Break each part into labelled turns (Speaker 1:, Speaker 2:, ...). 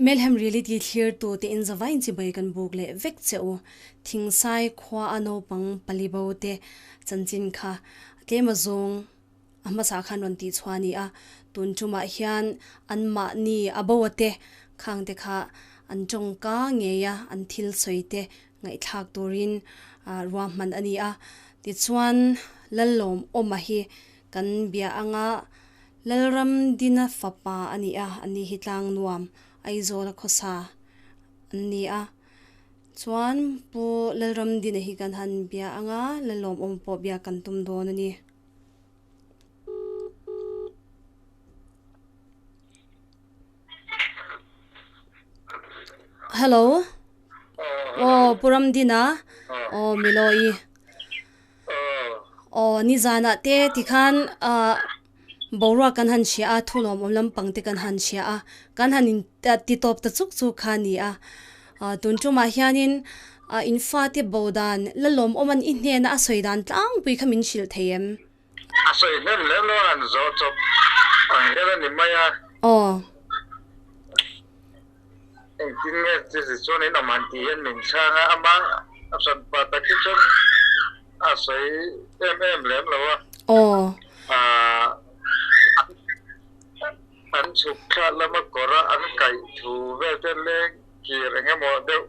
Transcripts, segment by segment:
Speaker 1: Melhem Reality thlir tu te in zavai in chibai kan buk leh vek che u. Thingsai khua a naupang pali bo te chanchin kha tlem a zawng a hmasa khan rawn tih chhuah a ni a. Tun tumah hian an mahni a bo a te khang te kha an tawngka ngei a an thil sawi te ngaihthlak turin ruahman a ni a. Tichuan Lallawmawma hi kan bia anga Lalramdina fapa a ni a, ani hi tlang nuam Aizawla khawsa an ni a. Chuan Pu Lalramdina hi kan han bia anga Lallawmawma pawh bia kan tum dawn a ni. Hello aw Pu Ramdina aw Miloi aw nizanah te tikhan ah boruak kan han hria a thulawm awm lampang te kan han hria a kan han in ti tawp ta chuk chuk kha a ni a ah tun tumah hianin ah in fate bo dan la lawmawm an i hnena a sawi dan tlangpui kha min hrilh thei em?
Speaker 2: A sawi hnem lem lo an zawh chawp ang hian a ni mai a.
Speaker 1: Aw.
Speaker 2: Engtin nge chi chuan in awm han tih hian min chhang a, ama a hran pa tak hi chuan a sawi em em lem lo a.
Speaker 1: Aw.
Speaker 2: Ahh an chhuk thla lama kawr a an kaih thu vel te leng kir eng emaw deuh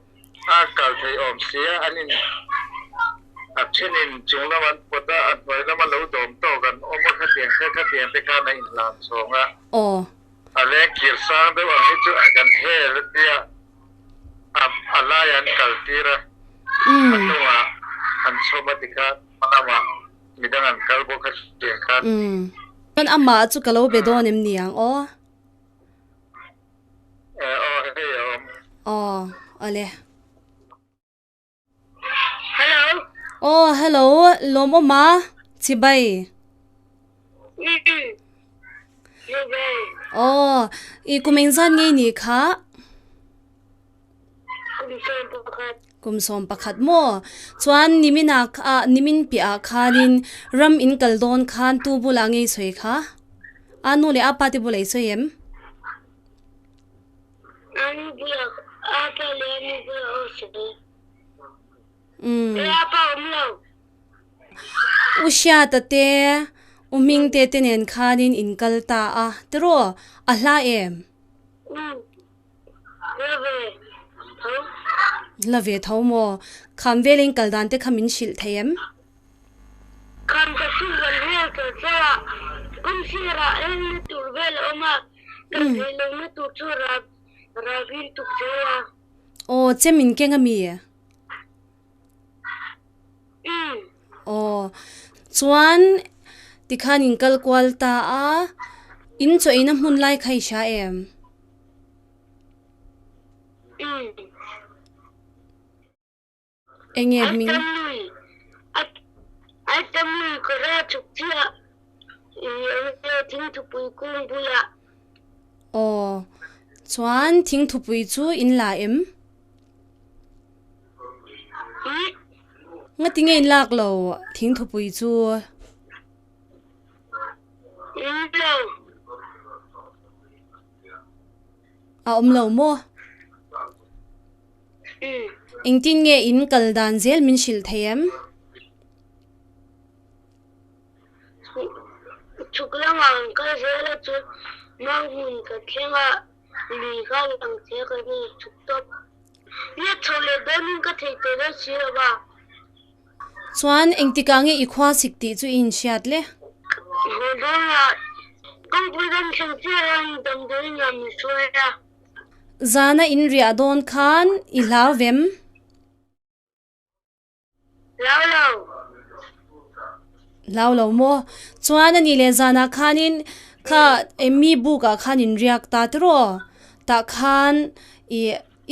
Speaker 2: a kal thei awm sia an in a thenin chung lam an pawt a a hnuai lama lo dawm tawk an awm a khatiang kha khatiang te khan a inhlan chhawng a.
Speaker 1: Aw.
Speaker 2: A leng kir sang deuh ang hi chu kan hel a tia a a laiah an kal tir a a hnungah an chhawm a tikhan hma lamah midang an kal bawk a tiang khan.
Speaker 1: Chuan amah chu ka lo be dawn em ni ang aw?
Speaker 2: Aw hei a awm.
Speaker 1: Aw awle.
Speaker 3: Hello.
Speaker 1: Aw hello lawmawma chibai.
Speaker 3: Chibai.
Speaker 1: Aw i kum engzat ngei ni kha?
Speaker 3: Kum 11.
Speaker 1: Kum 11 maw? Chuan nimin ah ah nimin piah ah khanin ram in kal dawn khan tu bulah ngei sawi kha? A nu leh a pa te bulah i sawi em?
Speaker 3: A nu bulah a pa leh a nu bulah aw sawi.
Speaker 1: Umm.
Speaker 3: E a pa awm lo.
Speaker 1: U Hriata te U Hmingte te nen khanin in kal ta a tiraw? A hla em?
Speaker 3: Umm. La ve tho.
Speaker 1: La ve tho maw? Kham velin kal dan te kha min hrilh thei em?
Speaker 3: Kham ka chhung kan hel char char a, kawng sirah eng na tur vel a awm a, kan thei lo na tur chu rabin tuk zel a.
Speaker 1: Aw, chem in keng a mi?
Speaker 3: Umm.
Speaker 1: Aw, chuan tikhan in kal kual ta a, in chaw eina hmun lai kha i hria em?
Speaker 3: Umm.
Speaker 1: Enge hming?
Speaker 3: Ai tam lui, ai tam lui ka ra chuk chiah i enge thingthupui kung bulah.
Speaker 1: Aw, chuan thingthupui chu in la em? Nga tinge in lak lo thingthupui chu? A awm lo maw? Engtin nge in kal dan zel min hrilh thei em?
Speaker 3: Chhuk lamah an kal zel a chu mau hmun ka thleng a. Lui kha lang che ka ni chuk tawp. Nia chho leh dawnin ka thei tawh dawn si lo va.
Speaker 1: Chuan engtikah nge i khua sik tih chu i inhriat le?
Speaker 3: Haw dawnah kawngpui kan thleng chiah a, damdawiin ah min hruai a.
Speaker 1: Zana in riah dawn khan i hlau vem?
Speaker 3: Hlau lo.
Speaker 1: Hlau lo maw? Chuan a nih leh zanah khanin kha mi buk ah khan in riak ta tiraw? Tah khan i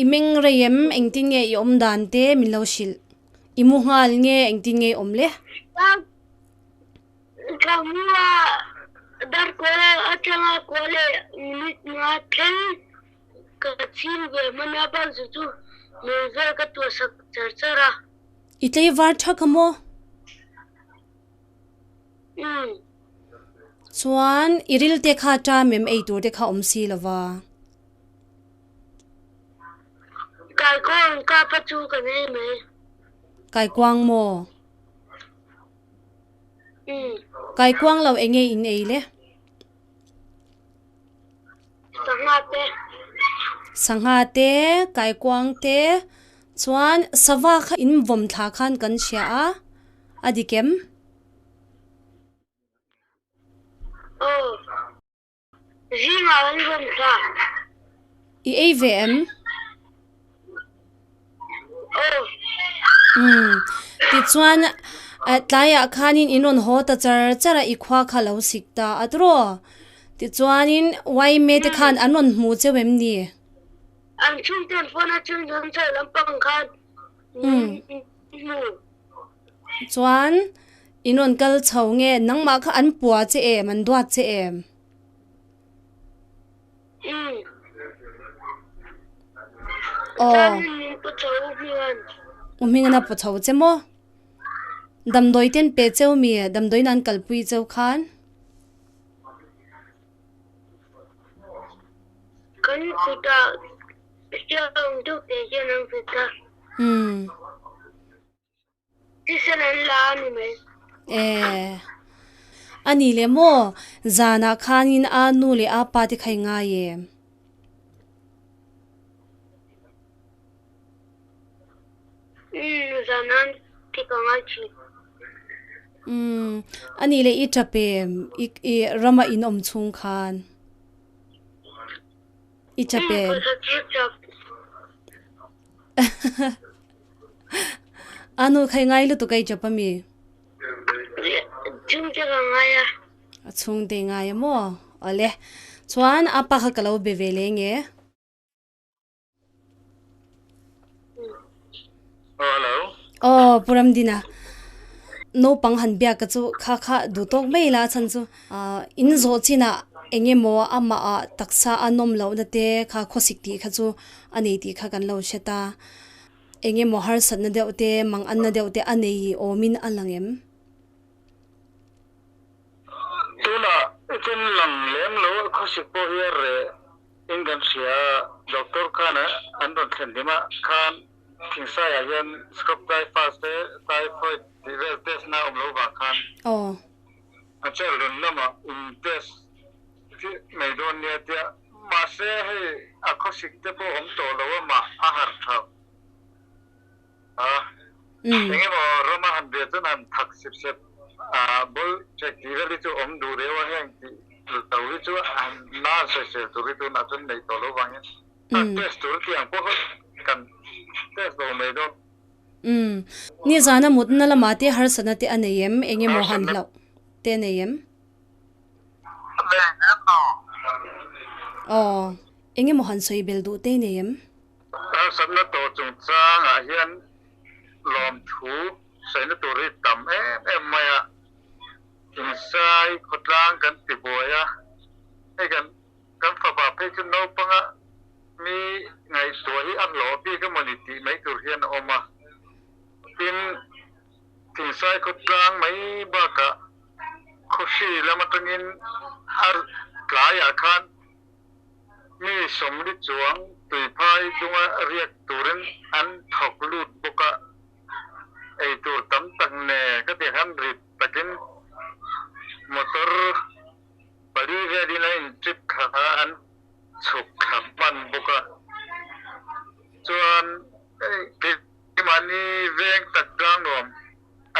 Speaker 1: i meng rei em engtin nge i awm dan te min lo hrilh. I mu nghal nge engtin nge i awm le?
Speaker 3: Ka mu a dar kual atanga kual leh minute nga thleng Ka chhing ve hman a bak chu chu hmel vel ka tuah sak char char a.
Speaker 1: I tlei var thak a maw?
Speaker 3: Umm.
Speaker 1: Chuan i ril te kha ṭam em ei tur te kha awm si lo va?
Speaker 3: Kaikuang kapa chu kan ei mai.
Speaker 1: Kaikuang maw?
Speaker 3: Umm.
Speaker 1: Kaikuang lo enge in ei le?
Speaker 3: Sangha te.
Speaker 1: Sangha te, kaikuang te, chuan sava kha in vawm thla khan kan hria a, a dik em?
Speaker 3: Aw. Zingah an rawn thla.
Speaker 1: I ei ve em?
Speaker 3: Aw.
Speaker 1: Umm. Tichuan tlaiah khanin in rawn haw ta char char a, i khua kha lo sik ta a tiraw? Tichuanin YMA te khan an rawn hmu cheu em ni?
Speaker 3: An chhungte an phone a chhung chuan chho lampang khan min hmu.
Speaker 1: Chuan in rawn kal chho nge nangmah kha an pua che em, an duat che em?
Speaker 3: Umm.
Speaker 1: Aw.
Speaker 3: Chuanin min pu chho U Hminga'n.
Speaker 1: U Hminga'n a pu chho che maw? Damdawi ten pe cheu mi? Damdawiin an kalpui cheu khan?
Speaker 3: Kan kutah hriau deuh te hian an vit a.
Speaker 1: Umm.
Speaker 3: Thisen an la a ni mai.
Speaker 1: Eh. A ni leh maw? Zanah khanin a nu leh a pa te kha i ngai em?
Speaker 3: Umm, zanah te ka ngai thin.
Speaker 1: Umm, a ni leh i tap em? I i rama in awm chhung khan. I tap em?
Speaker 3: Umm, pawisa chu tap.
Speaker 1: A nu kha i ngai lutuk a i chap ami?
Speaker 3: Chhungte ka ngai a.
Speaker 1: A chhungte i ngai a maw? Awle. Chuan a pa kha ka lo be ve leh nge?
Speaker 2: Aw hello.
Speaker 1: Aw Pu Ramdina. Naupang han biak ka chu kha kha duh tawk mai la a chhan chu in zawh chinah eng emaw amah ah taksa a nawm lohna te kha khawsik tih kha chu a nei tih kha kan lo hre ta. Eng emaw harsatna deuh te, mang anna deuh te a nei awmin a lang em?
Speaker 2: Tunah i chen lang lem lo a khawsik pawh hi a reh in kan hria a, doctor khan an rawn thlen hlim a khan thingsai ah hian scrub typhus te typhoid tih vel test na awm lo vang khan a chair lun lamah in test mai dawn nia tia mahse hei a khawsik te pawh awm tawh lo a mah a harh tha a eng emaw rama han ve chuan han thak sep sep a ball check tih vel hi chu awm duh reu a heng tih lo hi chu han na sawisel tur hi tunah chuan neih tawh lo vangin a test tur tiang pawh kan test lo mai dawn.
Speaker 1: Umm. Nizana mutna lamah te harsatna te a nei em? Eng emaw han hlauh te a nei em? Aw, eng emaw han sawi bel duh te i nei em?
Speaker 2: Harsatna tawh chungchangah hian lawmthu sawina tur hi tam em em mai a, Thingsai khawtlang kan ti buai a, hei kan kan fapa phei chu naupanga mi ngaihtuah hi a hlawh bik emawni tih mai tur hian a awm a, tin Thingsai khawtlang mai bakah Khawhri lam atangin a tlaiah khan mi sawmli chuang tuiphai dunga riak turin an thawk lut bawk a, ei tur tam tak ne ka ti khan rit takin motor pali velin a in trip kha an chhuk thla hman bawk a, chuan keimahni veng tak tlang nuam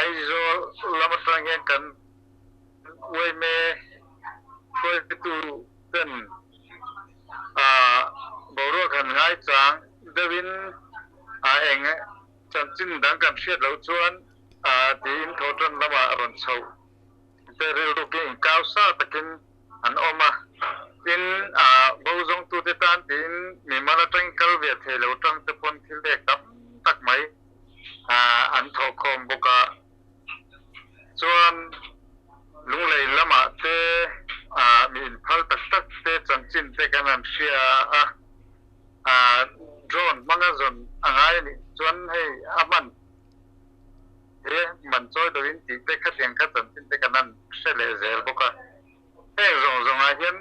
Speaker 2: Aizawl lam atang hian kan uaime hruaitu ten boruak han ngaichang deuhin a eng chanchin dang kan hriat loh chuan tiin thawhtan lamah a rawn chhoh te rilrukin inkau sa takin an awm a. Tin, bo zawngtute tan tiin mimal atangin kal ve thei lo tang te pawn thil pek tam tak mai an thawhkhawm bawk a. Chuan Lunglei lamah te mi inphal tak tak te chanchin te kan han hria a, drone hmanga zawn a ngai a nih chuan hei a hman he man chawi loin tih te khatiang kha chanchin te kan han hre leh zel bawk a. Heng zawng zawngah hian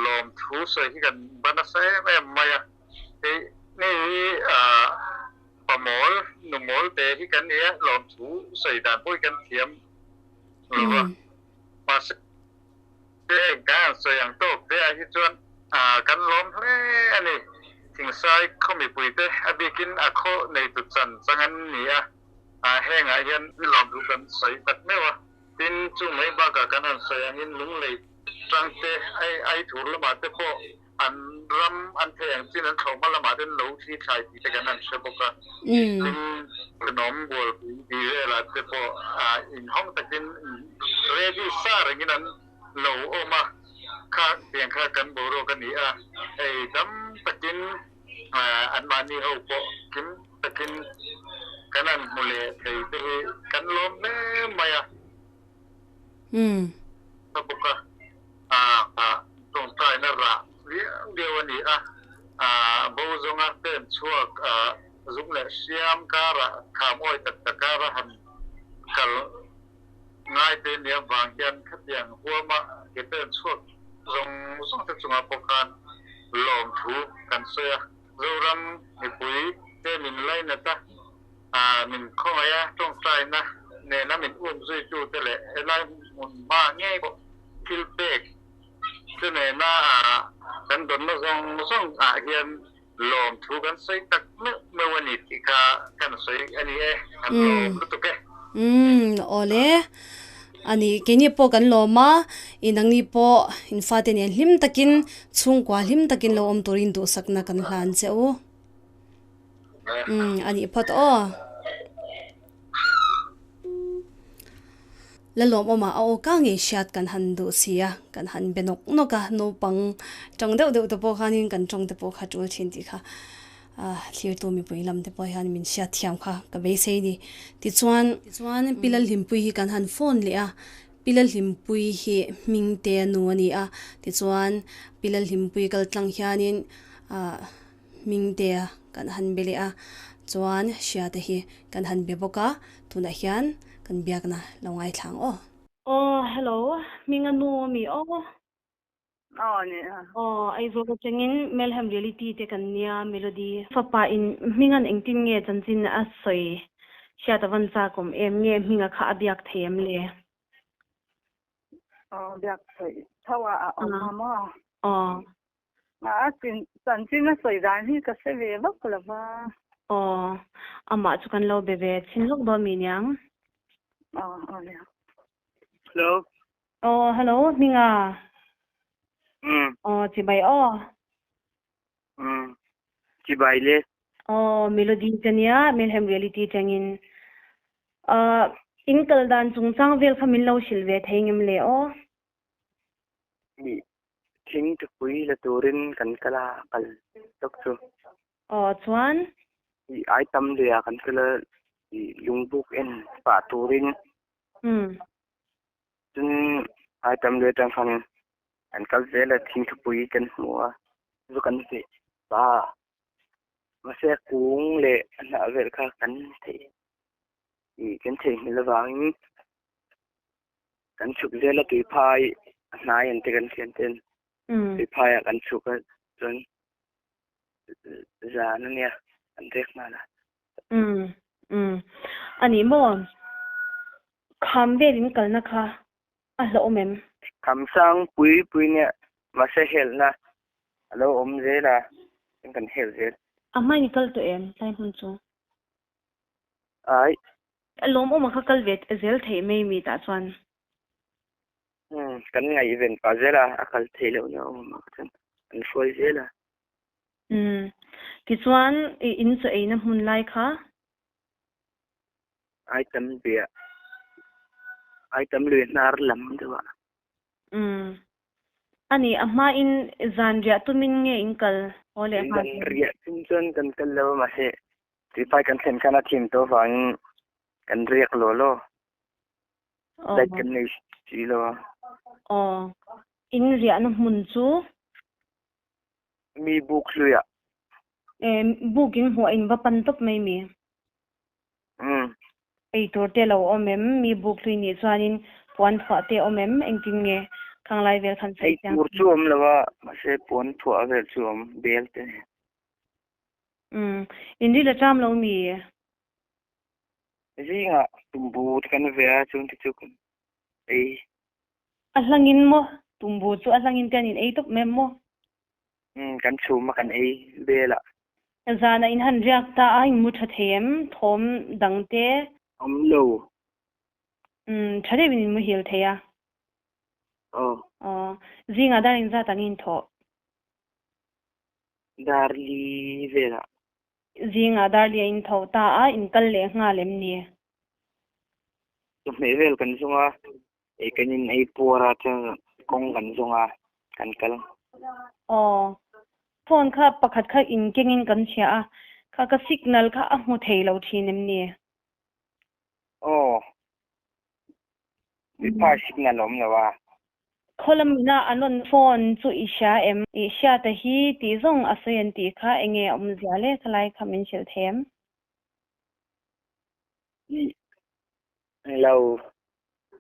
Speaker 2: lawmthu sawi hi kan ban nasa em em mai a. Hei. Hei hi pa mawl, nu mawl te hi kan nia, lawmthu sawi dan pawh hi kan thiam lo va. Mahse heng kan han sawi ang tawk te ah hi chuan kan lawm hle a ni. Thingsai khaw mipuite a bikin a khaw neitu chan chang an ni a, hengah hian lawmthu kan sawi tak meuh a. Tin, chung mai bakah kan han sawi angin lunglei tangte ai thur lamah te pawh an ram an thei ang chin an thlawh hma lamah ten lo thli thlai tih te kan han hre bawk a. Tin, rinawm bualpui tih velah te pawh inhawng takin ready sa rengin an lo awm a, kha tiang kha kan boruak a ni a, hei dam takin anmahni ho pawh kim takin kan han hmu leh thei te hi kan lawm hle mai a. Ka bawk a, tawngtaina rah viau viau a ni a, bo zawnga pen chhuak zung leh hriam karah kham awi tak tak kara han kal ngai te nia vang hian khatiang huama ke pen chhuak zawng zawng te chungah pawh khan lawmthu kan sawi a, Zoram mipui te min lainat a, min khawngaih a, tawngtaina nena min um zuitute leh helai hmun hma ngei pawh thil pek te nena kan dawnna zawng zawng ah hian lawmthu kan sawi tak meuh meuh a ni tih kha kan sawi a ni e, kan lawm lutuk e.
Speaker 1: Umm awle a ni, keini pawh kan lawm a, i nangni pawh in fate nen hlim takin chhungkua hlim takin lo awm turin duhsakna kan hlan che u. Umm a nih phawt aw. La lawmawm ah a aw ka ngei hriat kan han duh si a, kan han be nawk nawk a, naupang tawng deuh deuh te pawh khanin kan tawng te pawh kha tul thin tih kha ah thlirtu mipui lam te pawh hian min hriat thiam kha ka beisei ni. Tichuan tichuan Pi Lalhlimpui hi kan han phone leh a, Pi Lalhlimpui hi hming te a nu a ni a, tichuan Pi Lalhlimpui kal tlang hianin ah Hmingtea kan han be leh a, chuan Hriata hi kan han be bawk a, tunah hian kan biakna lo ngaithla ang aw. Aw hello, Hminga nu a mi aw.
Speaker 4: Aw ni a.
Speaker 1: Aw, Aizawl atangin Melhem Reality te kan nia Melody. Fapa in Hminga'n engtin nge chanchin a sawi Hriata van chak awm em nge Hminga kha a biak thei em le?
Speaker 4: Aw biak theih tho a a awm a maw?
Speaker 1: Aw.
Speaker 4: A chanchin a sawi dan hi ka hre ve vak lo va.
Speaker 1: Aw, amah chu kan lo be ve chhin lawk dawn mi niang.
Speaker 4: Aw, aw nia.
Speaker 2: Hello.
Speaker 1: Aw, hello, Hminga.
Speaker 2: Umm.
Speaker 1: Aw, chibai aw.
Speaker 2: Umm, chibai le.
Speaker 1: Aw, Melody ka nia, Melhem Reality tangin. Aw, in kal dan chungchang vel kha min lo hrilh ve thei ngem le aw.
Speaker 2: Mi thing tupui la turin kan kal a, kal tawk chu.
Speaker 1: Aw chuan.
Speaker 2: I ai tam leh a kan kal a, i lungbuk en pah turin.
Speaker 1: Umm.
Speaker 2: Chun ai tam leh atang khan kan kal zel a, thing thupui kan hmu a, chu kan veh pah a. Mahse kung leh a hnah vel kha kan theih, i kan theihnghilh avangin. Kan chhuk zel a tuiphai a hnai an ti kan thian ten tuiphai ah kan chhuk a chuan zan a nia kan rek nghal a.
Speaker 1: Umm umm a ni maw kham vel in kalna kha a hlauhawm em?
Speaker 2: Kham sang pui pui nia mahse helhna a lo awm zel a chuan kan helh zel.
Speaker 1: A hmain i kal tawh em tlai hmun chu?
Speaker 2: Ai.
Speaker 1: A lawmawm a kha kal ve zel theih mai mi tah chuan.
Speaker 2: Umm kan ngaihven pah zel a, a kal theih loh na awm ah chuan an hruai zel a.
Speaker 1: Umm tichuan i in chaw eina hmun lai kha?
Speaker 2: Ai tam biah, ai tam lui hnar lam deuh ah.
Speaker 1: Umm a ni, a hma in zan riah tumin nge in kal haw leh nghal?
Speaker 2: Zan riah tum chuan kan kal lo a mahse Tuipai kan thlen khan a thim tawh avangin kan riak law law. Light kan nei si lo a.
Speaker 1: Aw, in riahna hmun chu?
Speaker 2: Mi buk hluiah.
Speaker 1: E, buk in hmuh a in va pan tawp mai mi?
Speaker 2: Umm.
Speaker 1: Ei tur te lo awm em? Mi buk hlui nih chuanin puan thuah te awm em? Engtin nge khang lai vel khan sawi
Speaker 2: Ei
Speaker 1: chiang?
Speaker 2: tur chu awm lo a, mahse puan thuah vel chu awm, bel te.
Speaker 5: Um in ril a ṭam lo mi?
Speaker 6: Zingah tumbu te kan ve a chung te chu kan ei.
Speaker 5: A hlangin maw? Tumbu chu a hlangin te an in ei tawp mai em maw?
Speaker 6: Um kan chhum a kan ei vel a.
Speaker 5: Zanah in han riak ta a, in mu tha thei em? Thawm dang te?
Speaker 6: Awm lo.
Speaker 5: Um tha deuhin in muhil thei a.
Speaker 6: Aw.
Speaker 5: Aw zingah dar engzat ang in thawh?
Speaker 6: Darli velah.
Speaker 5: Zingah Darli a in tho ta a, in kal leh nghal em ni?
Speaker 6: Chawhmeh vel kan zawng a, ei kan in ei puar a, chuan kawng kan zawng a, kan kal.
Speaker 5: Aw, phone kha pakhat kha in kengin kan chhia a, kha ka signal kha a hmu thei lo thin em ni?
Speaker 6: Aw, Mipa signal a awm lo a.
Speaker 5: Khawlamina an rawn phone chu i hria em? I hriata hi tih zawng a sawi an tih kha enge a awmzia le? Khalai kha min hrilh thei em?
Speaker 6: Ih lo,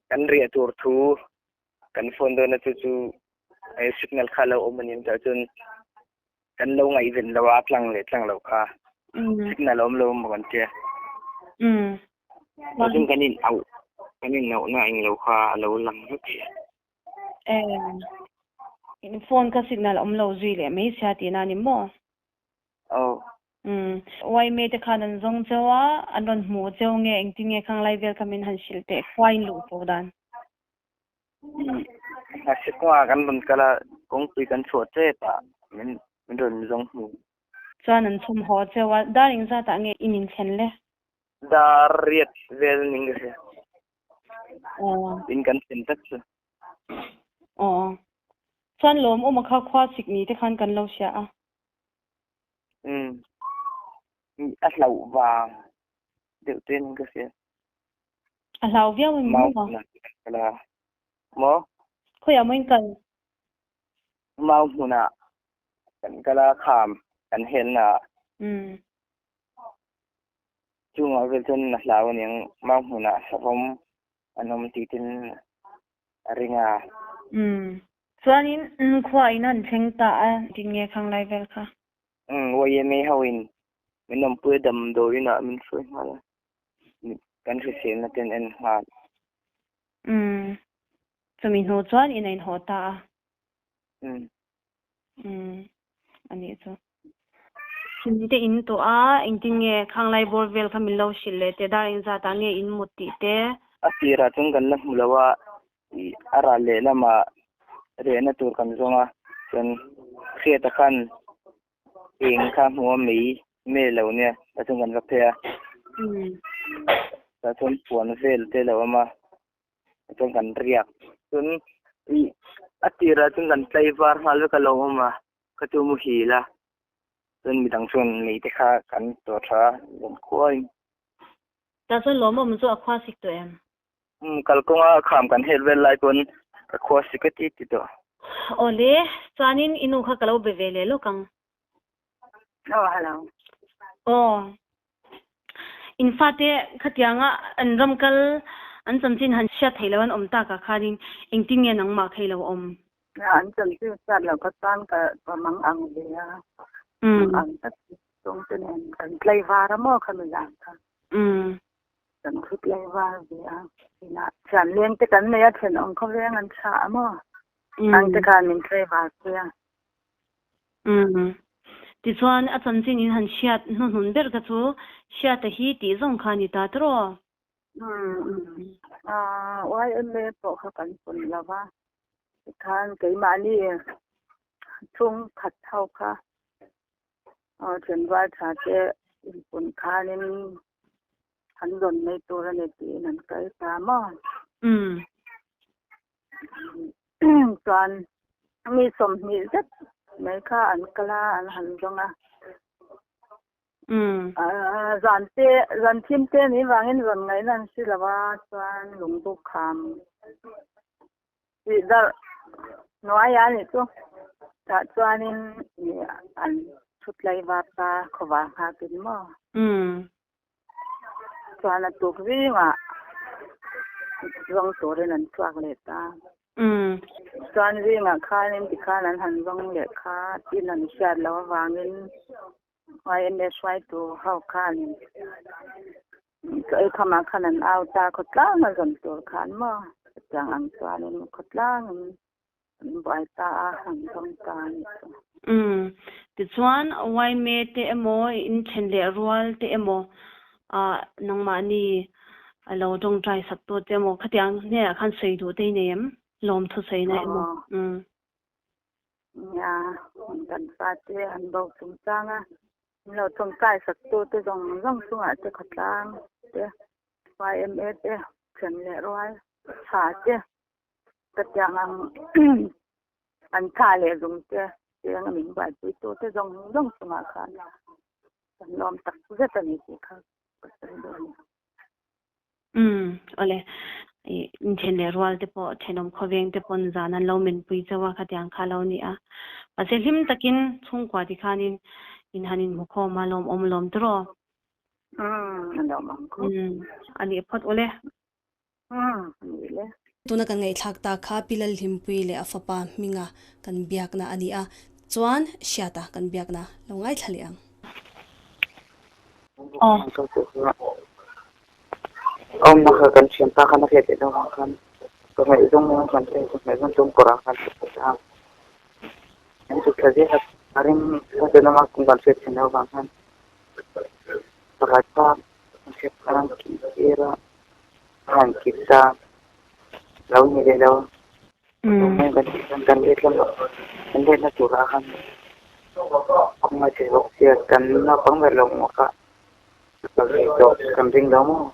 Speaker 6: kan riah tur thu kan phone dawn a chu chu signal kha lo awm a ni tah chuan kan lo ngaihven lo a tlang leh tlang lo kha signal a awm lo maw kan tia. Chuan kan in auh kan in auhna eng lo kha a lo lang vek a.
Speaker 5: In phone kha signal a awm lo zui leh mai sia tihna a ni maw?
Speaker 6: Aw.
Speaker 5: Uaime te khan an zawng cheu a, an rawn hmuh cheu nge engtin nge khang lai vel kha min han hrilh teh khuai in luh fo dan.
Speaker 6: Hnahse kawngah kan rawn kal a, kawngpui kan chhuah tep a, min min rawn zawng hmu.
Speaker 5: Chuan an chhum haw cheu a, dar engzatah nge in inthlen le?
Speaker 6: Dar riat vel ning ka hria. In kan thlen tlat chu.
Speaker 5: Aw. Chuan lawmawm a kha khua sik ni te khan kan lo hria a.
Speaker 6: Umm. A hlauh vang deuh te ning ka hria.
Speaker 5: A hlau viau em
Speaker 6: maw? Maw?
Speaker 5: Khawiah maw in kal?
Speaker 6: Mau hmunah kan kal a, kham kan helna ah.
Speaker 5: Umm.
Speaker 6: Chungah vel chuan a hlau aniang mau hmunah savawm an awm tih ten a ring a.
Speaker 5: Umm. Chuanin khua in han thleng ta a, tin nge khang lai vel kha?
Speaker 6: Umm, YMA ho in min awmpui a damdawiin ah min hruai nghal a. Kan hriselna ten en nghal.
Speaker 5: Umm. Chumi hnu chuan in a inhaw ta a.
Speaker 6: Umm.
Speaker 5: Umm. A nih chu. Thim te in tawh a, engtin nge khanglai bawr vel kha min lo hrilh leh teh dar engzat ah nge in mut tih te.
Speaker 6: A tirah chuan kan la hmu lo a, a ral leh lamah rehna tur kan zawng a, chuan Hriata khan Eng kha hmu a mei mel lo nia tah chuan kan va phei a tah chuan puan vel te lo awm a tah chuan kan riak chuan ih a tirah chuan kan tlaivar nghal vek a lo awm a ka chu muhil a chuan midang chuan mei te kha kan tawh tha a kan khuain.
Speaker 5: Tah chuan lawmawm chu a khua sik tawh em?
Speaker 6: Umm kalkawnga kham kan hel vel lai pawn ka khua si ka ti ti tawh.
Speaker 5: Awle, chuanin i nu kha ka lo be ve leh lawk ang.
Speaker 4: Aw hello.
Speaker 5: Aw, in fate khatianga an ram kal an chanchin han hriat theih loh an awm tak ah khanin engtin nge nangmah kha i lo awm?
Speaker 4: An chanchin hriat loh kha chuan ka mang ang ve a, mang ang tak chung te nen kan tlaivar a maw khami zan kha.
Speaker 5: Umm.
Speaker 4: Kan thut leh var ve a, inah thian leng te kan nei a, thenawm khawveng an tha a maw? Ang te khan min tlei var pui a.
Speaker 5: Umm. Tichuan a chanchin in han hriat hnuhnun ber kha chu Hriata hi tih zawng kha a ni ta tawh.
Speaker 4: Umm. YMA pawh kha kan pun lo va, tikhan keimahni chhungkhat ho kha Thenrual tha te inpun khanin an rawn nei tur a ni tiin an kal ta maw? Chuan mi 20 zet mai kha an kal a, an han zawng a. Zan te, zan thim te ni vangin rawn ngaihna an hre lo a, chuan lungbu kham Tih darh hnuai a nih chu. Tah chuanin an thut lai var ta khawvar nghakin maw? Chuan a tuk zingah zawng turin an chhuak leh ta. Chuan zingah khanin tikhan an han zawng leh kha tin an hriat loh avangin. YMA hruaitu ho khan chaw ei khamah khan an au ta khawtlang a zawn tur khan maw chutiang ang chuanin khawtlangin an buai ta a an zawng ta a nih chu.
Speaker 5: Umm tichuan YMA te emaw inthen leh rual te emaw ah nangmahni a lo tawngtai sak tu te emaw khatiang hnenah khan sawi duh te i nei em? Lawmthu sawina emaw umm.
Speaker 4: Nia, kan fate an bo chungchang a, min lo tawngtai sak tu te zawng zawng chungah te khawtlang te, YMA te, then leh rual tha te, ka tiang ang an tha leh zung te, cheng a min buaipui tu te zawng zawng chungah khan kan lawm tak zet a ni tih kha ka sawi duh a ni.
Speaker 5: Umm awle ih inthen leh rual te pawh thenawm khawveng te pawn zan an lo menpui chauh a khatiang kha lo ni a mahse hlim takin chhungkua ti khanin in han inhmu khawm a lawmawm lawm tawh aw.
Speaker 4: Umm a lawmawm khawp.
Speaker 5: Umm a nih phawt awle.
Speaker 4: Umm a nih le.
Speaker 1: Tuna kan ngaihthlak ta kha Pi Lalhlimpui leh a fapa hminga kan biakna a ni a, chuan Hriata kan biakna lo ngaithla leh ang.
Speaker 5: Aw.
Speaker 6: Awmna kha kan thianpa khan a hriat leh deuh vang khan ka ngaihzawng emaw kan hriat chu ngaihzawng chu kawrah khan ka put a, an chhuk thla zel a, a ring a chuan ama kum kan hriat thin deuh vang khan pakhat kha an hriat khan an kih tir a, a han kit ta lo ni leh lo a kan tih chuan kan let lamah kan letna turah khan kawng a chhe bawk sia kan naupang ber lo maw kha Kal thei tawh kan ring lo maw?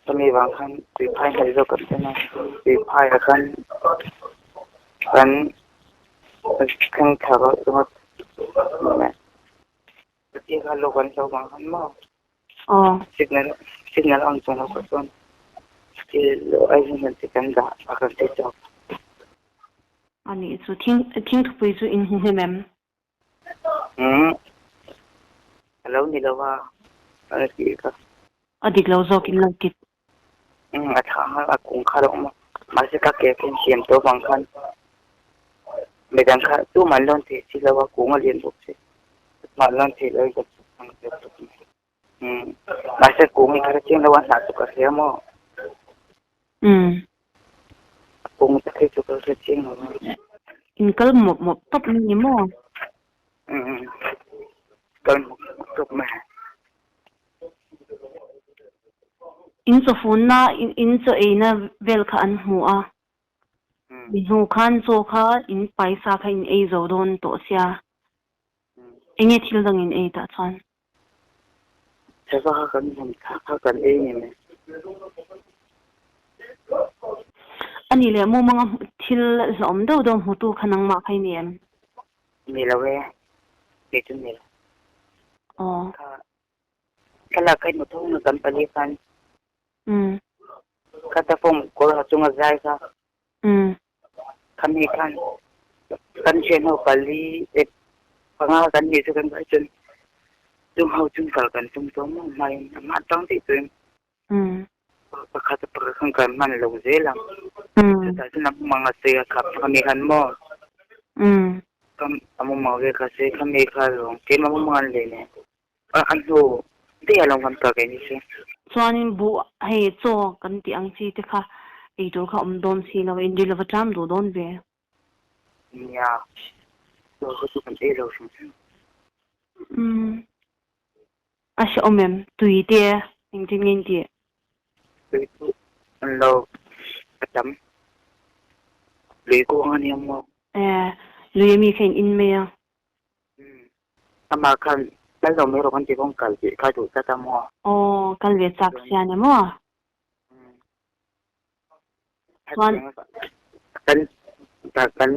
Speaker 6: Chumi vang khan tui phai hnaih zawk kan en a, tui phaiah khan kan thleng thla rawih ringawt mai. Chuti kha lawk an hlo vang khan maw? Signal signal on chuan lo kha chuan chuti ai hian ti kan dah a kan ti chauh.
Speaker 5: Anih chu thing thingthupui chu in hmu hnem em?
Speaker 6: Umm a lo ni lo a a tih kha.
Speaker 5: A dik lo zawk in lo ti.
Speaker 6: Umm a thlah nghal a kung kha a lo awm a mahse ka ke kha insiam tawh vang khan midang kha tumah an lawn thei si lo a kung a lian bawk si tumah an lawn thei lo in ka chhuk ang tep tawp mai. Umm mahse kung hi kha chiang lo a hnah chu ka hria maw?
Speaker 5: Umm.
Speaker 6: A kung te phei chu ka hre chiang lo a.
Speaker 5: In kal mawp mawp tawp mai ni maw?
Speaker 6: Umm kal mawp mawp tawp mai.
Speaker 5: In chawfunna in chaw eina vel kha an hmu a. Mi hnu khan chaw kha in paisa kha in ei zo dawn tawh sia. Enge thil dang in ei tah chuan?
Speaker 6: Sava kha kan hmun kha kha kan ei ni mai.
Speaker 5: A nih leh mumanga thil hlawm deuh deuh hmutu kha nangmah kha i ni em?
Speaker 6: Ni lo e, kei chu ni lo.
Speaker 5: Aw.
Speaker 6: Kha thlalak kha i hmu tho nge kan pali khan.
Speaker 5: Umm.
Speaker 6: Kha ta form kawr ha chunga zai kha.
Speaker 5: Umm.
Speaker 6: Khami khan kan thian ho pali e panga kan nih chu kan vai chuan chung ho chung kal kan tum tawh maw hmain a hma tang daih tuin pakhat a pakhat khan kan hman lo zel ang chutah chuan a mumang a sawi a khap khami khan maw a mumang vel kha a sawi khami kha lawng keimah mumang an lei nen a hnu daih a lo kan kal keini chu.
Speaker 5: Chuanin buh hei chaw kan tih ang chi te kha ei tur kha awm dawn si lo, in rilru va tlam duh dawn ve.
Speaker 6: Nia, chaw kha chu kan ei lo hrim hrim.
Speaker 5: Umm, a hrehawm em? Tui te engtin nge in tih?
Speaker 6: Tui chu an lo a tam. Lui kuang a nia maw?
Speaker 5: E, lui ami kha in in mai a.
Speaker 6: Umm, amah khan kal lo mai rawh kan ti kawng kal tih kha duh tlat a maw?
Speaker 5: Aw, kal ve chak sia ni maw?
Speaker 6: Umm. Chuan kan kan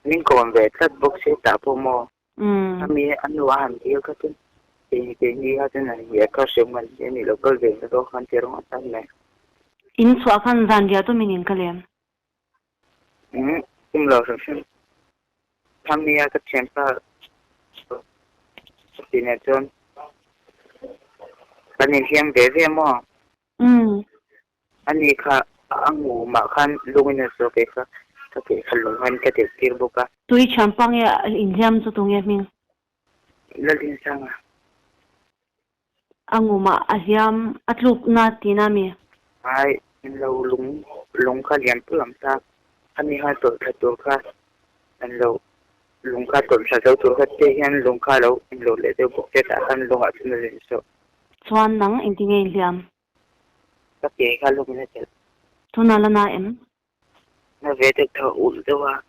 Speaker 6: min kawm ve tlat bawk se tah pawh maw?
Speaker 5: Umm.
Speaker 6: Ami a nu a han dil kha chuan kei keini kha chuan an hnial kha hrem ngan hi a ni lo kal ve na zawk khan ti rawng a tan mai.
Speaker 5: In chhuah khan zan riah tumin in kal em?
Speaker 6: Umm, tum lo hrim hrim. Thami a ka thianpa tih nen chuan kan inhliam ve ve maw?
Speaker 5: Umm.
Speaker 6: Ani kha a ngu mah khan lungin a saw kei kha ka keh kha lung khan ka delh tir bawk a.
Speaker 5: Tui thianpa nge inhliam chu tunge hming?
Speaker 6: Laldinsanga.
Speaker 5: A ngumah a hliam a tlukna tihna mi?
Speaker 6: Ai, lo lung lung kha lian pui ang ta, khami kha tawlh thla tur kha an lo lung kha tawlh thla zo tur kha te hian lung kha lo inlo leh deuh bawk te tah khan lungah chuan a len sawh.
Speaker 5: Chuan nang engtinge i hliam?
Speaker 6: Ka ke kha lungin a chelh.
Speaker 5: Tunah la na em?
Speaker 6: Na ve deuh tho ulh deuh a.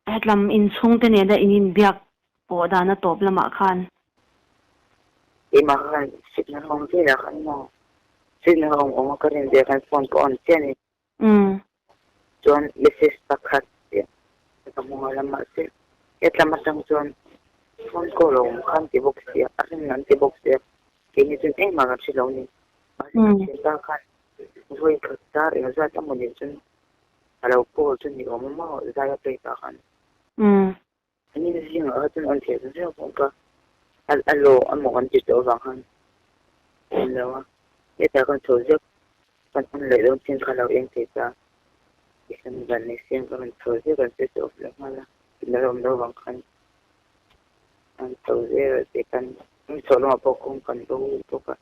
Speaker 5: Hetlam inchhungte nena in inbiak pawh dana tawp lamah khan.
Speaker 6: Keimah khan signal awm velah khan maw? Signal awm awm a ka rin ve khan phone ka on chiah a ni.
Speaker 5: Umm.
Speaker 6: Chuan message pakhat chiah ka hmu nghal a mahse hetlam atang chuan phone call a awm khan ti bawk sia a rin an ti bawk sia keini chuan engmah kan hre lo a ni. Mahse ka thianpa khan vawi khat dar engzat emaw ni chuan A lo call chu ni awm a maw zai a play pah khan.
Speaker 5: Umm.
Speaker 6: An in zingah kha chuan an theh zeuh bawk a, a law emaw kan ti tawh avang khan en lo a, hetah khan chho zeuh kan on leh dawn chin kha lo eng thei ta, tihian van nei siam ka rawn chho zeuh kan switch off leh nghal a, tuna la awm loh avang khan an chho zel a ti khan chho lamah pawh kawng kan bo bawk a.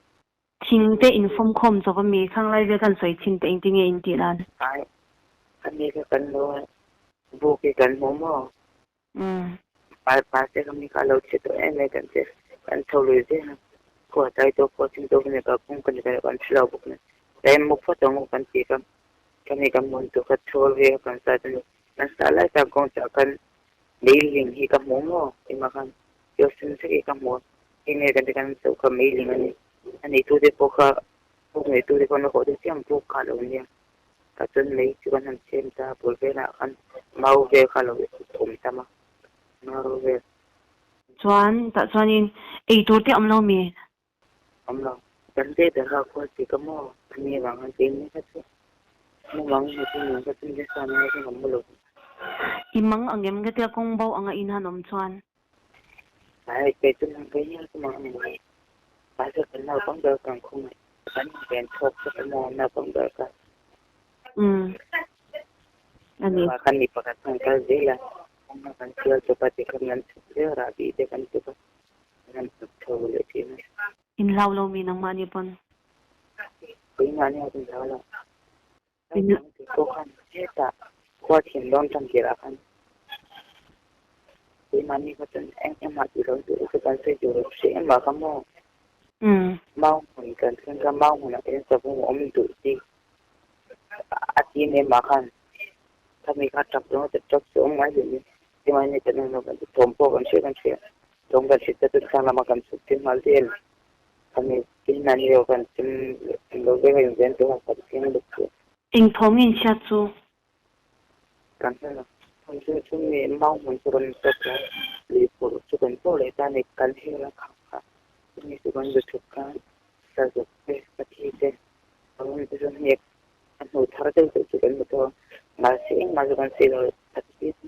Speaker 5: Thing te in fawm khawm chawp a mi khang lai vel kan sawi thin te engti nge in tih dan?
Speaker 6: Ai, a mi kha kan lo a, buk hi kan hmu maw?
Speaker 5: Umm.
Speaker 6: Pai pai te kha mi kha a lo chhe tawh em em kan che, kan chho lui zel a, khua tlai tawh khua thim tawh vek a kawng kan kan hre lo bawk nen, tlai mu phawt ang u kan ti kha, ka mi kan hmun tur kha chhawl ve a kan sa chu ni, kan sa lai tak kawng chah khan meiling hi ka hmu maw? Engmah khan thil sen vek hi ka hmu a, enge kan ti khan chauh kha meiling a ni. A neitute pawh kha puk neitute pawh an la haw deuh chiang puk kha a lo nia. Tah chuan mei chu kan han chhem ta a bul velah khan mau vel kha a lo awm tam a, mau vel.
Speaker 5: Chuan tah chuanin ei tur te awm lo mi?
Speaker 6: Awm lo. Kan te ber kha khual chi ka maw? A ni vang khan keini kha chu mumang hmu chu nung kha chu nasa nasa chu ka mu lo.
Speaker 5: I mang ang em ka tia kawng bo anga in han awm chuan.
Speaker 6: Ai kei chu nang kei hian ka mang ang mai. Mahse kan naupang ber kan khawngaih kan inven chhawk vek emaw naupang ber ka.
Speaker 5: Umm a ni.
Speaker 6: Kan mi pakhat khan kal zel a, kawng a kan sial chawp a tikhan kan chhuk zel rahbi te kan tuk a, kan han chhuk chho leh thin a.
Speaker 5: In hlau lo mi nangmah ni pawn.
Speaker 6: Keimah nia kan hlau lo. Naupang te pawh khan hetah khua thim dawn tan tirah khan keimahni kha chuan eng engmah tih lo tur chu kan sawi tur hre engmah kha maw? Mau hmun kan thleng kha mau hmunah hian savawm a awm duh chi a ti em em ah khan khami kha tap dawn a tap chu awm ngai hlei ni keimahni kan awm lo kan ti thawm pawh kan hria kan hria thawm kan hriat te chuan sang lamah kan chhuk thim nghal zel Khami tin an lio kan chim lo vek a inven tur a kan thleng bawk chu.
Speaker 5: Eng thawm nge in hriat chu?
Speaker 6: Kan hre lo. Thawm chu chu mi mau hmun chu kan tawk a, lui phurh chu kan pawh leh ta a ni. Kan hel a kham kha chumi chu kan zu thut khan sazuk te, pathi te, rawn te chu hnek a hnu thar deuh deuh chu kan hmu tawh a. Mahse engmah chu kan sawi lo, pathi chu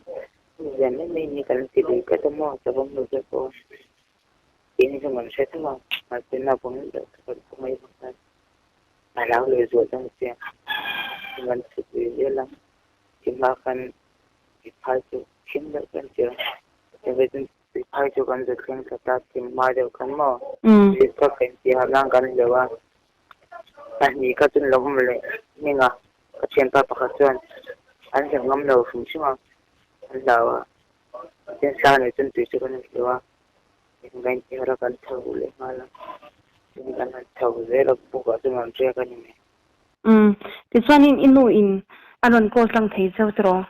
Speaker 6: hmu lian mai mai ni kan ti lui tlat a maw savawm hnu te pawh. Keini chu kan hre tho a, mahse naupang deuh chu kan khawngaih vak ta. A hlau leh zual deuh che a, kan chhut lui zel a, ti hma khan tui phai chu thim deuh kan tir a, chuvei chuan tui phai chu kan zut thleng thla ta, thim hma deuh khan maw tui kha kan ti harh nan kan hleuh a, pahnih kha chuan lo awm leh hming a, ka thianpa pakhat chuan an hleuh ngam lo hrim hrim a, an hlau a, tin sang leh chuan tui chu kan hleuh a. Engveng te erawh kan chho leh nghal a, tin kan han chho zel a buk ah chuan an riak a ni mai.
Speaker 5: Umm, tichuanin i nu in a rawn call tlang thei cheu tiraw?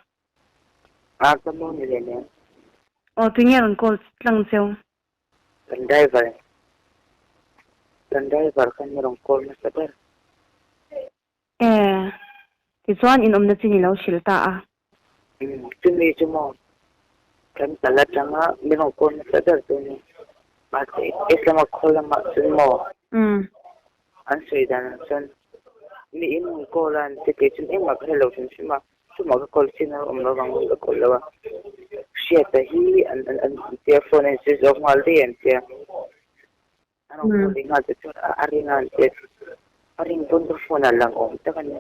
Speaker 6: A ka nu ni leh nen.
Speaker 5: Aw, tunge a rawn call tlang cheu?
Speaker 6: Kan driver, kan driver khan a rawn call nasa ber.
Speaker 5: E, tichuan in awmna chin i lo hrilh ta a.
Speaker 6: Umm, chumi chu maw kan kal atanga min rawn call nasa ber chu ni. Mahse S lama call lamah chuan maw an sawi danah chuan mi in rawn call a an ti kei chuan engmah ka hre lo hrim hrim a, chumah ka call chin a awm lo vang ka call lo a. Hriata hi an an tia phone a in switch off nghal daih an tia. A rawn call leh nghal te chuan a ring a an ti a ring pawn ka phone ah lang awm tak a ni.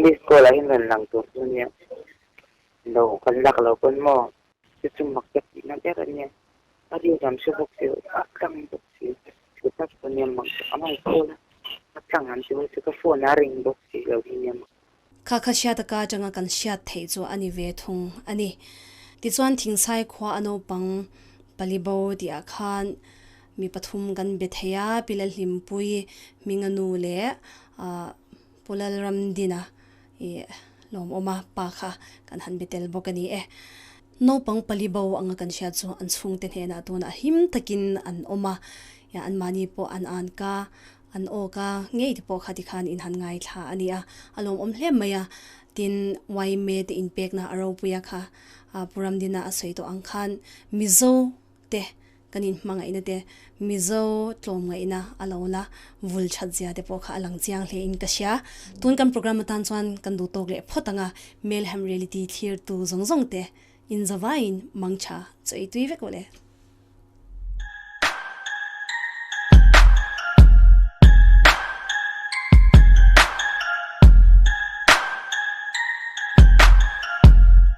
Speaker 6: Miss call ah hian rawn lang tur chu ania lo kan lak lo pawn maw chu chu mak ka tihna ber a nia. A rin lam hre bawk si lo, a tlang bawk si lo tak chu nia mak amah phone a tlang an ti bawk si ka phone a ring bawk si lo hi nia mak.
Speaker 1: Kha kha hriat aka atanga kan hriat theih chu a ni ve thung a ni. Tichuan Thingsai khua a naupang pali bo tih ah khan mi pathum kan be thei a, Pi Lalhlimpui hminga nu leh Pu Lalramdina i lawmawm a, pa kha kan han be tel bawk a ni e. Naupang pali bo anga kan hriat chu an chhungte hnenah tunah him takin an awm a, anmahni pawh an an ka, an aw ka ngei te pawh kha tikhan in han ngaithla a ni a, a lawmawm hle mai a. Tin, Yma te inpekna a ropuia kha Pu Ramdina a sawi tawh ang khan Mizo te kan inhmangaihna te, Mizo tlawmngaihna a lo la vul that zia te pawh kha a lang chiang hle in ka hria. Tun kan program atan chuan kan duh tawk leh phawt ang a, Melhem Reality thlir tu zawng zawng te in zavaiin mangtha chaw ei tui vek aw le.